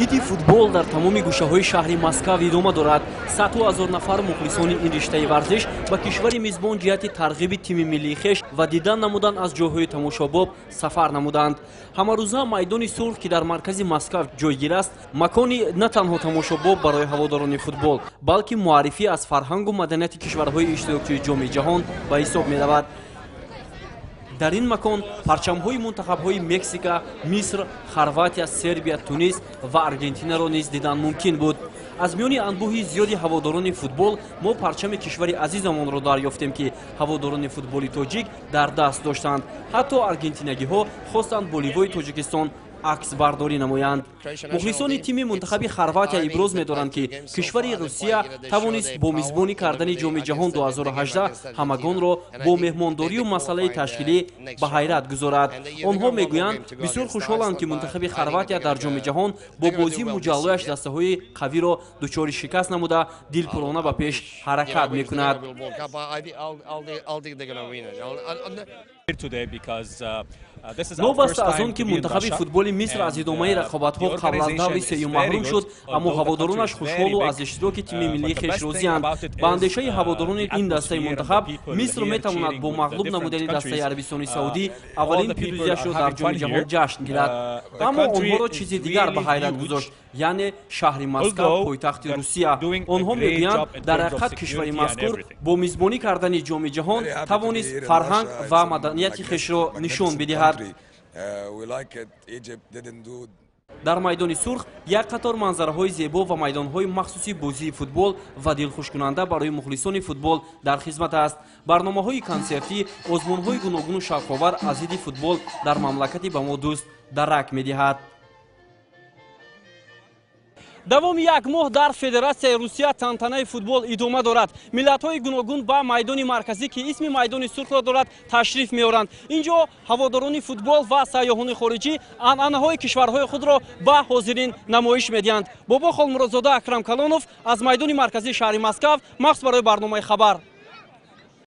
Иди футбол дар тамоми гӯшаҳои шаҳри Москав идома дорад. Садҳо ҳазор нафар мухлисони ин риштаи варзиш ба кишвари мизбон ҷиҳати тарғиби тими миллии хеш ва дидан намудан аз ҷойҳои тамошобоб сафар намуданд. Ҳамарӯза майдони Сурх, ки дар маркази Москав ҷойгир аст, макони на танҳо тамошобоб барои ҳаводорони футбол, балки муаррифӣ аз фарҳангу маданияти кишварҳои иштирокчии Ҷоми ҷаҳон ба ҳисоб меравад. Дар ин макон парчамҳои мунтахабҳои Мексика, Миср, Хорватия, Сербия, Тунис ва Аргентинаро низ дидан мумкин буд. Аз миёни анбӯҳи зиёди ҳаводорони футбол мо парчами кишвари азизамонро дарёфтем, ки ҳаводорони футболи тоҷик дар даст доштанд. Ҳатто аргентинагиҳо хостанд бо ливои Тоҷикистон аксбардорӣ намоянд. Мухлисони тими мунтахаби Хорватия иброз медоранд, ки кишвари Русия тавонист бо мизбонӣ кардани Ҷоми ҷаҳон 2018 ҳамагонро бо меҳмондорию масъалаи ташкилӣ ба ҳайрат гузорад. Онҳо мегӯянд, бисёр хушҳоланд, ки мунтахаби Хорватия дар Ҷоми ҷаҳон бо бозии муҷаллояш дастаҳои қавиро дучори шикаст намуда, дилпурона ба пеш ҳаракат мекунад. Новобаста аз он ки мунтахаби футболи Миср аз идомаи рақобатҳо қабл аз даври сеюм маҳрум шуд, аммо ҳаводоронаш хушҳолу аз иштироки тими миллии хеш розианд. Ба андешаи ҳаводорони ин дастаи мунтахаб, Миср метавонад бо мағлуб намудани дастаи Арабистони Саудӣ аввалин пирӯзияшро дар Ҷоми ҷаҳон ҷашн гирад. Аммо онҳоро чизи дигар ба ҳайрат гузошт, яъне шаҳри Москав, пойтахти Русия. Онҳо мегӯянд, дар ҳақиқат кишвари мазкур бо мизбонӣ кардани Ҷоми ҷаҳон тавонист фарҳанг ва маданияти хешро нишон бидиҳад. Дар майдони Сурх як қатор манзараҳои зебо ва майдонҳои махсуси бозии футбол ва дилхушкунанда барои мухлисони футбол дар хизмат аст. Барномаҳои консертӣ, озмунҳои гуногуну шавқовар аз иди футбол дар мамлакати ба мо дӯст дарак медиҳад. Давоми як моҳ дар Федератсияи Русия тантанаи футбол идома дорад. Миллатҳои гуногун ба майдони марказӣ, ки исми майдони Сурхро дорад, ташриф меоранд. Инҷо ҳаводорони футбол ва сайёҳони хориҷӣ анъанаҳои кишварҳои худро ба ҳозирин намоиш медиҳанд. Бобо Холмуродзода, Акрам Калонов аз майдони марказии шаҳри Москав махсус барои барномаи «Хабар».